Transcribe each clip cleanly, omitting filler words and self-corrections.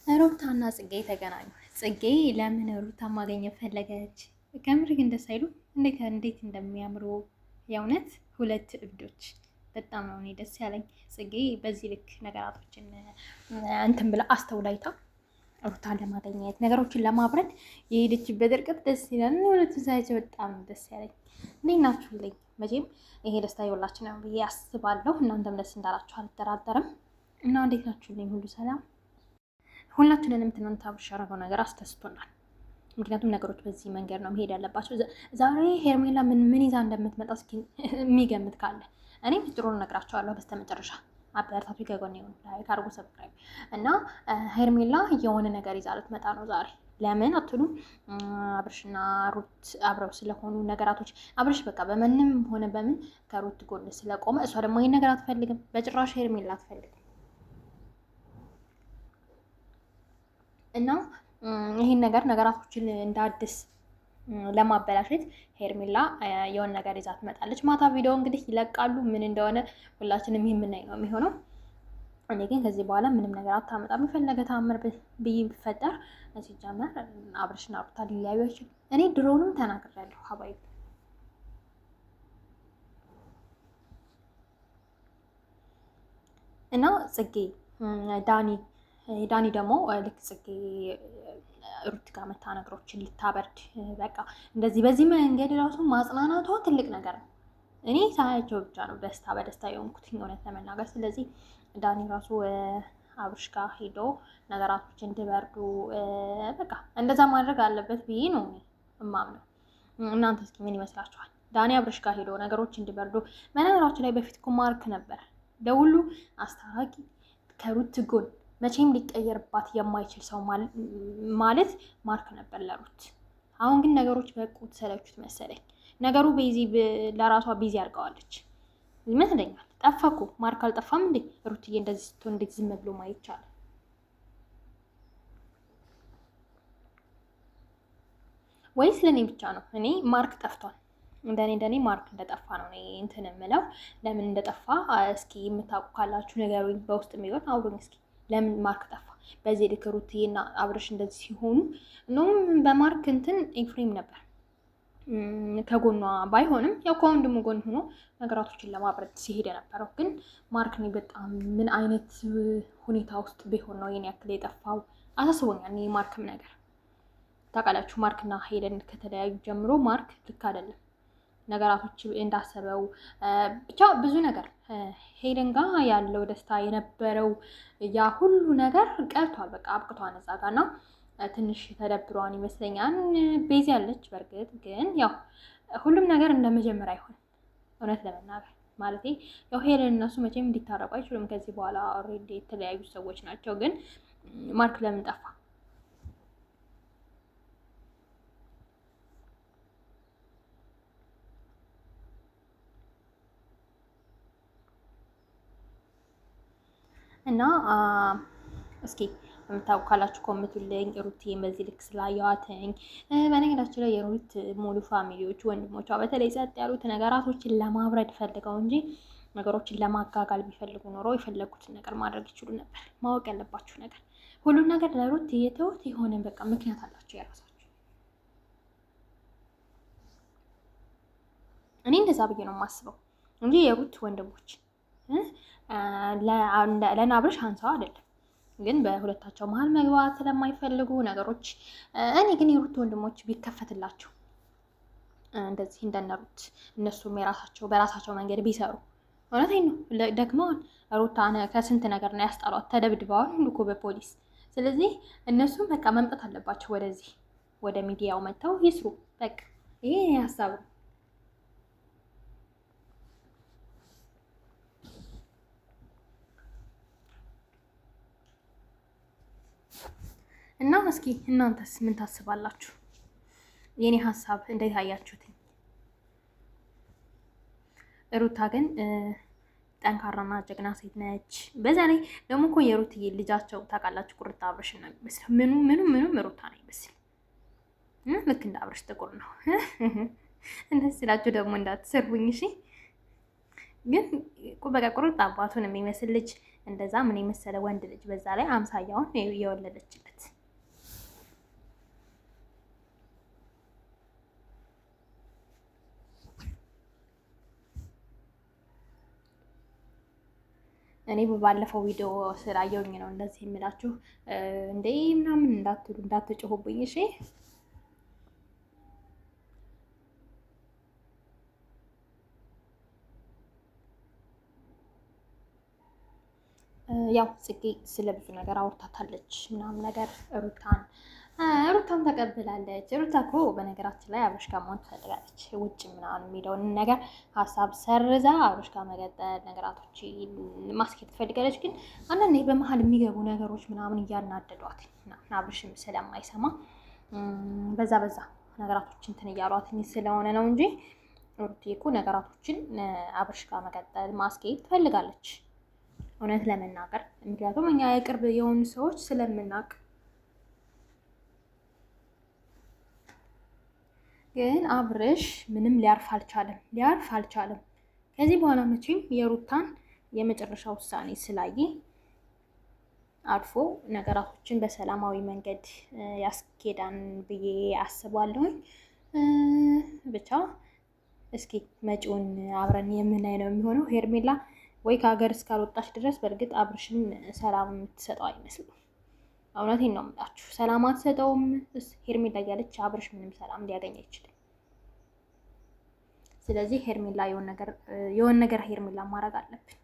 ሩታና ጽጌ ተገናኙ። ጽጌ ለምን ሩታ ማገኘት ፈለገች? ከምር ግን ደስ አይሉ? እንዴት እንዴት እንደሚያምሩ የእውነት ሁለት እብዶች። በጣም ነው እኔ ደስ ያለኝ። ጽጌ በዚህ ልክ ነገራቶችን እንትን ብላ አስተውላይታ ሩታን ለማገኘት ነገሮችን ለማብረድ የሄደችበት እርቀት ደስ ይላል። ሁለቱ ሳያቸው በጣም ደስ ያለኝ። እንዴት ናችሁልኝ? መቼም ይሄ ደስታ የሁላችንም ነው ብዬ አስባለሁ። እናንተም ደስ እንዳላችሁ አልጠራጠርም። እና እንዴት ናችሁልኝ? ሁሉ ሰላም ሁላችንንም ትናንት አብርሽ ያደረገው ነገር አስደስቶናል። ምክንያቱም ነገሮች በዚህ መንገድ ነው መሄድ ያለባቸው። ዛሬ ሄርሜላ ምን ምን ይዛ እንደምትመጣ እስኪ የሚገምት ካለ እኔ ምስጢሩን እነግራቸዋለሁ በስተመጨረሻ። አበረታቱ፣ ከጎኔ ይሁን፣ like አድርጉ፣ subscribe እና ሄርሜላ የሆነ ነገር ይዛ ልትመጣ ነው ዛሬ። ለምን አትሉም? አብርሽና ሩት አብረው ስለሆኑ ነገራቶች አብርሽ በቃ በምንም ሆነ በምን ከሩት ጎን ስለቆመ እሷ ደግሞ ይህን ነገር አትፈልግም፣ በጭራሽ ሄርሜላ አትፈልግም። እና ይህን ነገር ነገራቶችን እንደ አዲስ ለማበላሸት ሄርሜላ የሆነ ነገር ይዛ ትመጣለች። ማታ ቪዲዮ እንግዲህ ይለቃሉ። ምን እንደሆነ ሁላችንም የምናይ ነው የሚሆነው። እኔ ግን ከዚህ በኋላ ምንም ነገር አታመጣም። የፈለገ ተአምር ብዬ ቢፈጠር ሲጀመር አብርሽና ሩታ ሊለያዩ አይችሉም። እኔ ድሮውንም ተናግሬያለሁ ሀባይ እና ጽጌ ዳኒ ዳኒ ደግሞ ልክ ጽጌ ሩት ጋር መታ ነገሮችን ልታበርድ በቃ እንደዚህ በዚህ መንገድ ራሱ ማጽናናቷ ትልቅ ነገር ነው። እኔ ሳያቸው ብቻ ነው ደስታ በደስታ የሆንኩት እውነት ለመናገር። ስለዚህ ዳኒ ራሱ አብርሽ ጋር ሄዶ ነገራቶች እንዲበርዱ በቃ እንደዛ ማድረግ አለበት ብዬ ነው እማምነው። እናንተ እስኪ ምን ይመስላችኋል? ዳኒ አብርሽ ጋር ሄዶ ነገሮች እንዲበርዱ። በነገራችን ላይ በፊት እኮ ማርክ ነበር ለሁሉ አስታራቂ ከሩት ጎን መቼም ሊቀየርባት የማይችል ሰው ማለት ማርክ ነበር ለሩት። አሁን ግን ነገሮች በቁት ሰለቹት መሰለኝ። ነገሩ ቤዚ ለራሷ busy አድርገዋለች ይመስለኛል። ጠፋ እኮ ማርክ አልጠፋም እንዴ? ሩትዬ እንደዚህ ስትሆን እንዴት ዝም ብሎ ማየት ይቻላል? ወይስ ለእኔ ብቻ ነው? እኔ ማርክ ጠፍቷል። እንደኔ እንደኔ ማርክ እንደጠፋ ነው እኔ እንትን የምለው። ለምን እንደጠፋ እስኪ የምታውቁ ካላችሁ ንገሩኝ። በውስጥ የሚሆን አውሩኝ እስኪ ለምን ማርክ ጠፋ? በዚህ ልክ ሩትዬና አብርሽ እንደዚህ ሲሆኑ እንደውም በማርክ እንትን ኤፍሬም ነበር ከጎኗ ባይሆንም ያው ከወንድሙ ጎን ሆኖ ነገራቶችን ለማብረድ ሲሄድ የነበረው። ግን ማርክ እኔ በጣም ምን አይነት ሁኔታ ውስጥ ቢሆን ነው የኔ ያክል የጠፋው አሳስቦኛል። እኔ ማርክም ነገር ታውቃላችሁ፣ ማርክና ሄለን ከተለያዩ ጀምሮ ማርክ ልክ አይደለም። ነገራቶች እንዳሰበው ብቻ ብዙ ነገር ሄለን ጋ ያለው ደስታ የነበረው ያ ሁሉ ነገር ቀርቷል። በቃ አብቅቷን እዛ ጋ እና ትንሽ ተደብሯን ይመስለኛል። ቤዚ ያለች በእርግጥ ግን ያው ሁሉም ነገር እንደመጀመሪያ አይሆንም። እውነት ለመናገር ማለት ያው ሄለን እነሱ መቼም እንዲታረቁ አይችሉም ከዚህ በኋላ already የተለያዩ ሰዎች ናቸው። ግን ማርክ ለምን ጠፋ? እና እስኪ የምታውቁ ካላችሁ ኮምቱልኝ። ሩትዬን በዚህ ልክ ስላየዋትኝ። በነገራችን ላይ የሩት ሙሉ family ዎች ወንድሞቿ፣ በተለይ ጸጥ ያሉት ነገራቶችን ለማብረድ ፈልገው እንጂ ነገሮችን ለማጋጋል ቢፈልጉ ኖሮ የፈለጉትን ነገር ማድረግ ይችሉ ነበር። ማወቅ ያለባችሁ ነገር ሁሉን ነገር ለሩት የተውት የሆነ በቃ ምክንያት አላቸው የራሳቸው። እኔ እንደዛ ብዬ ነው የማስበው እንጂ የሩት ወንድሞች ለናብርሽ አንሰው አይደለም፣ ግን በሁለታቸው መሀል መግባት ስለማይፈልጉ ነገሮች። እኔ ግን የሩት ወንድሞች ቢከፈትላቸው እንደዚህ እንደነሩት እነሱም የራሳቸው በራሳቸው መንገድ ቢሰሩ እውነቴን ነው። ደክመዋል። ሩታ ከስንት ነገር ነው ያስጣሏት፣ ተደብድበዋል ሁሉ እኮ በፖሊስ። ስለዚህ እነሱም በቃ መምጣት አለባቸው ወደዚህ ወደ ሚዲያው መጥተው ይስሩ። በቃ ይሄ ሀሳብ ነው። እና እስኪ እናንተስ ምን ታስባላችሁ? የኔ ሀሳብ እንዴት አያችሁት? ሩታ ግን ጠንካራና ጀግና ሴት ነች። በዛ ላይ ደግሞ እኮ የሩትዬ ልጃቸው ታውቃላችሁ፣ ቁርጥ አብርሽ ነው የሚመስለው። ምኑ ምኑ ምኑም ሩታ ነው ይመስል፣ ልክ እንደ አብርሽ ጥቁር ነው። እንደዚህ ስላችሁ ደግሞ እንዳትሰርቡኝ እሺ። ግን በቃ ቁርጥ አባቱን የሚመስል ልጅ እንደዛ ምን የመሰለ ወንድ ልጅ በዛ ላይ አምሳያውን የወለደችለት። እኔ በባለፈው ቪዲዮ ስላየሁኝ ነው እንደዚህ የምላችሁ። እንዴ ምናምን እንዳትሉ እንዳትጮሁብኝ፣ እሺ። ያው ጽጌ ስለ ብዙ ነገር አውርታታለች ምናምን ነገር ሩታን ሩታን ተቀብላለች። ሩታ እኮ በነገራችን ላይ አብርሽ ጋር መሆን ትፈልጋለች። ውጭ ምናምን የሚለውን ነገር ሀሳብ ሰርዛ አብርሽ ጋር መቀጠል ነገራቶች ማስኬድ ትፈልጋለች። ግን አንዳንዴ በመሀል የሚገቡ ነገሮች ምናምን እያናደዷት አብርሽም ስለማይሰማ በዛ በዛ ነገራቶች እንትን እያሏት ስለሆነ ነው እንጂ ሩቴ እኮ ነገራቶችን አብርሽ ጋር መቀጠል ማስኬድ ትፈልጋለች፣ እውነት ለመናገር ምክንያቱም እኛ የቅርብ የሆኑ ሰዎች ስለምናውቅ። ግን አብርሽ ምንም ሊያርፍ አልቻለም፣ ሊያርፍ አልቻለም። ከዚህ በኋላ መቼም የሩታን የመጨረሻ ውሳኔ ስላየ አርፎ ነገራቶችን በሰላማዊ መንገድ ያስኬዳን ብዬ አስባለሁኝ። ብቻ እስኪ መጪውን አብረን የምናይ ነው የሚሆነው። ሄርሜላ ወይ ከሀገር እስካልወጣች ድረስ በእርግጥ አብርሽን ሰላም የምትሰጠው አይመስልም። እውነቴን ነው የምላችሁ፣ ሰላም አትሰጠውም። ሄርሜላ እያለች አብርሽ ምንም ሰላም ሊያገኝ አይችልም። ስለዚህ ሄርሜላ የሆነ ነገር ሄርሜላ ማድረግ አለብን።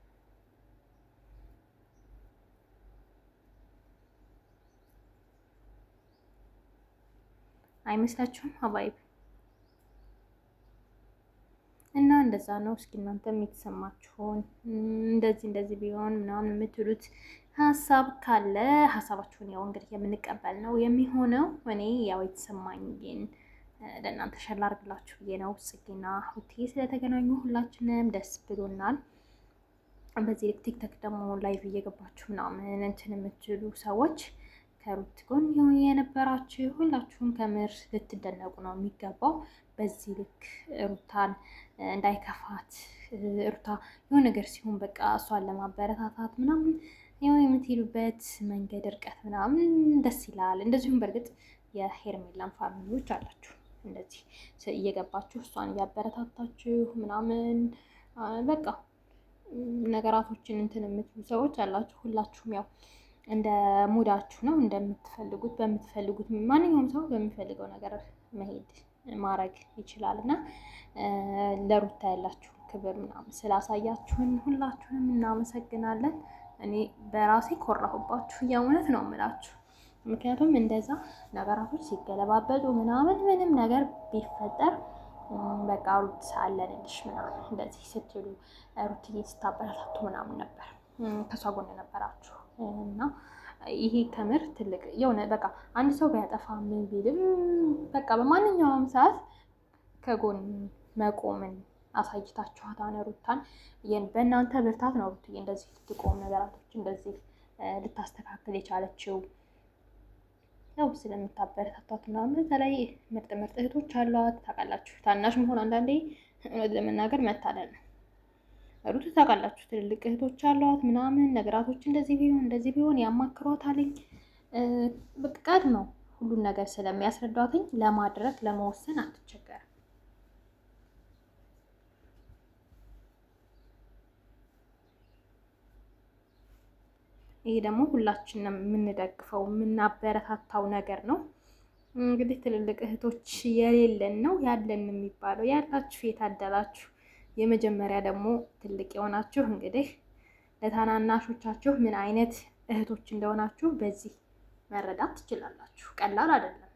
አይመስላችሁም حبايب? እና እንደዛ ነው። እስኪ እናንተም የተሰማችሁን እንደዚህ እንደዚህ ቢሆን ምናምን የምትሉት ሀሳብ ካለ ሀሳባችሁን ያው እንግዲህ የምንቀበል ነው የሚሆነው። እኔ ያው የተሰማኝን ለእናንተ share ላድርግላችሁ ብዬ ነው። ጽጌና ሩቴ ስለተገናኙ ሁላችንም ደስ ብሎናል። በዚህ ልክ ቲክቶክ ደግሞ live እየገባችሁ ምናምን እንትን የምትሉ ሰዎች ከሩት ጎን የነበራችሁ ሁላችሁም ከምር ልትደነቁ ነው የሚገባው። በዚህ ልክ ሩታን እንዳይከፋት ሩታ የሆነ ነገር ሲሆን በቃ እሷን ለማበረታታት ምናምን ያው የምትሄዱበት መንገድ እርቀት ምናምን ደስ ይላል። እንደዚሁም በእርግጥ የሄርሜላን family ዎች አላችሁ እንደዚህ እየገባችሁ እሷን እያበረታታችሁ ምናምን በቃ ነገራቶችን እንትን የምትሉ ሰዎች አላችሁ። ሁላችሁም ያው እንደ ሙዳችሁ ነው እንደምትፈልጉት በምትፈልጉት ማንኛውም ሰው በሚፈልገው ነገር መሄድ ማድረግ ይችላል እና ለሩታ ያላችሁ ክብር ምናምን ስላሳያችሁን ሁላችሁንም እናመሰግናለን። እኔ በራሴ ኮራሁባችሁ፣ የእውነት ነው የምላችሁ። ምክንያቱም እንደዛ ነገራቶች ሲገለባበጡ ምናምን ምንም ነገር ቢፈጠር በቃ ሩት አለንልሽ ምናምን እንደዚህ ስትሉ ሩትዬ ስታበረታቱ ምናምን ነበር፣ ከሷ ጎን ነበራችሁ እና ይሄ ከምር ትልቅ የሆነ በቃ አንድ ሰው ቢያጠፋ ምን ቢልም በቃ በማንኛውም ሰዓት ከጎን መቆምን አሳይታችኋታል ሩታን። በእናንተ ብርታት ነው ሩትዬ እንደዚህ ልትቆም ነገራቶች እንደዚህ ልታስተካክል የቻለችው ያው ስለምታበረታታት ምናምን። በተለይ ምርጥ ምርጥ እህቶች አሏት ታውቃላችሁ። ታናሽ መሆን አንዳንዴ እውነት ለመናገር መታደል ነው። ሩት ታውቃላችሁ ትልልቅ እህቶች አሏት ምናምን ነገራቶች እንደዚህ ቢሆን እንደዚህ ቢሆን ያማክሯታልኝ። በቃ ቀድመው ሁሉን ነገር ስለሚያስረዷትኝ ለማድረግ ለመወሰን አትቸገርም። ይሄ ደግሞ ሁላችንም የምንደግፈው የምናበረታታው ነገር ነው። እንግዲህ ትልልቅ እህቶች የሌለን ነው ያለን የሚባለው ያላችሁ የታደላችሁ፣ የመጀመሪያ ደግሞ ትልቅ የሆናችሁ እንግዲህ ለታናናሾቻችሁ ምን አይነት እህቶች እንደሆናችሁ በዚህ መረዳት ትችላላችሁ። ቀላል አይደለም።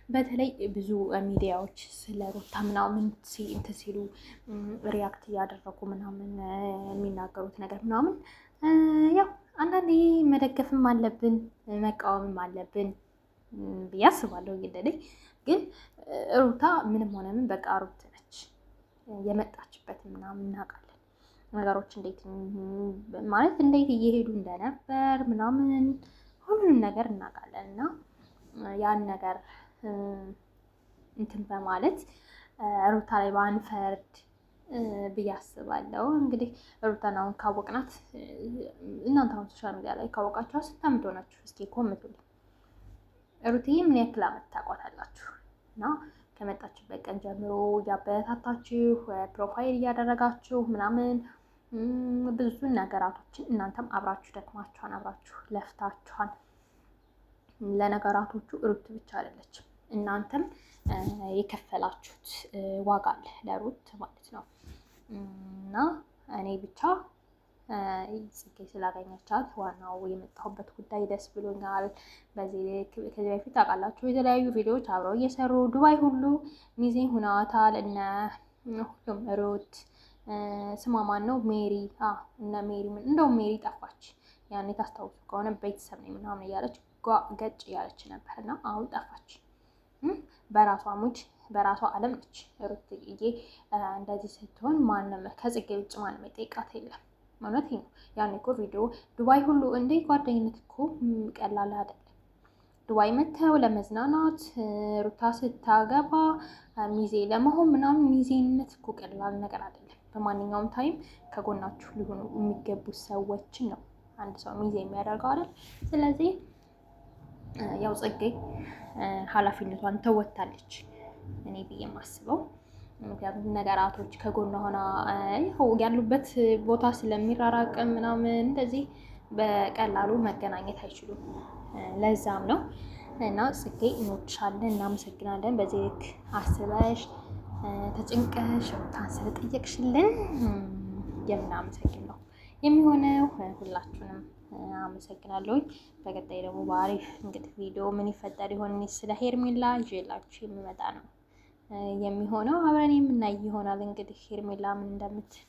በተለይ ብዙ ሚዲያዎች ስለ ሩታ ምናምን እንትን ሲሉ react እያደረጉ ምናምን የሚናገሩት ነገር ምናምን ያው አንዳንዴ መደገፍም አለብን መቃወምም አለብን ብዬ አስባለሁ። እንግዲህ ግን ሩታ ምንም ሆነ ምን በቃ ሩት ነች። የመጣችበት ምናምን እናውቃለን። ነገሮች እንዴት ማለት እንዴት እየሄዱ እንደነበር ምናምን ሁሉንም ነገር እናውቃለን። እና ያን ነገር እንትን በማለት ሩታ ላይ ባንፈርድ ብዬ አስባለሁ። እንግዲህ ሩታን አሁን ካወቅናት እናንተ አሁን social media ላይ ካወቃችኋት ስንት ዓመት ሆናችሁ? እስኪ ኮምቱልኝ። ሩትዬ ምን ያክል ዓመት ታውቋታላችሁ? እና ከመጣችበት ቀን ጀምሮ እያበረታታችሁ profile እያደረጋችሁ ምናምን ብዙ ነገራቶችን እናንተም አብራችሁ ደክማችኋን፣ አብራችሁ ለፍታችኋን። ለነገራቶቹ ሩት ብቻ አይደለችም፣ እናንተም የከፈላችሁት ዋጋ አለ ለሩት ማለት ነው። እና እኔ ብቻ ጽጌ ስላገኘቻት ዋናው የመጣሁበት ጉዳይ ደስ ብሎኛል። በዚህ ከዚህ በፊት ታውቃላችሁ የተለያዩ ቪዲዮዎች አብረው እየሰሩ ዱባይ ሁሉ ሚዜ ሁናታል። እነ ሁሉም ሩት ስሟ ማን ነው? ሜሪ፣ እነ ሜሪ፣ እንደውም ሜሪ ጠፋች። ያኔ ታስታውሱ ከሆነ ቤተሰብ ነኝ ምናምን እያለች ገጭ እያለች ነበር እና አሁን ጠፋች። በራሷ mood በራሷ ዓለም ነች ሩትዬ። እንደዚህ ስትሆን ማንም ከጽጌ ውጭ ማንም የጠይቃት የለም። እውነት ነው። ያኔ እኮ ቪዲዮ ዱባይ ሁሉ እንዴ፣ ጓደኝነት እኮ ቀላል አይደለም። ዱባይ መተው ለመዝናናት ሩታ ስታገባ ሚዜ ለመሆን ምናምን፣ ሚዜነት እኮ ቀላል ነገር አይደለም። በማንኛውም time ከጎናችሁ ሊሆኑ የሚገቡ ሰዎችን ነው አንድ ሰው ሚዜ የሚያደርገው አይደል? ስለዚህ ያው ጽጌ ኃላፊነቷን ተወጥታለች እኔ ብዬ የማስበው። ምክንያቱም ነገራቶች ከጎኗ ሆና ያው ያሉበት ቦታ ስለሚራራቅ ምናምን እንደዚህ በቀላሉ መገናኘት አይችሉም። ለዛም ነው። እና ጽጌ እንወድሻለን፣ እናመሰግናለን። በዚህ ልክ አስበሽ ተጨንቀሽ ሩታን ስለጠየቅሽልን የምናመሰግን ነው የሚሆነው። ሁላችሁንም አመሰግናለሁኝ። በቀጣይ ደግሞ በአሪፍ እንግዲህ ቪዲዮ ምን ይፈጠር ይሆን ስለ ሄርሜላ ይዤላችሁ የሚመጣ ነው የሚሆነው። አብረን የምናይ ይሆናል እንግዲህ ሄርሜላ ምን እንደምትል።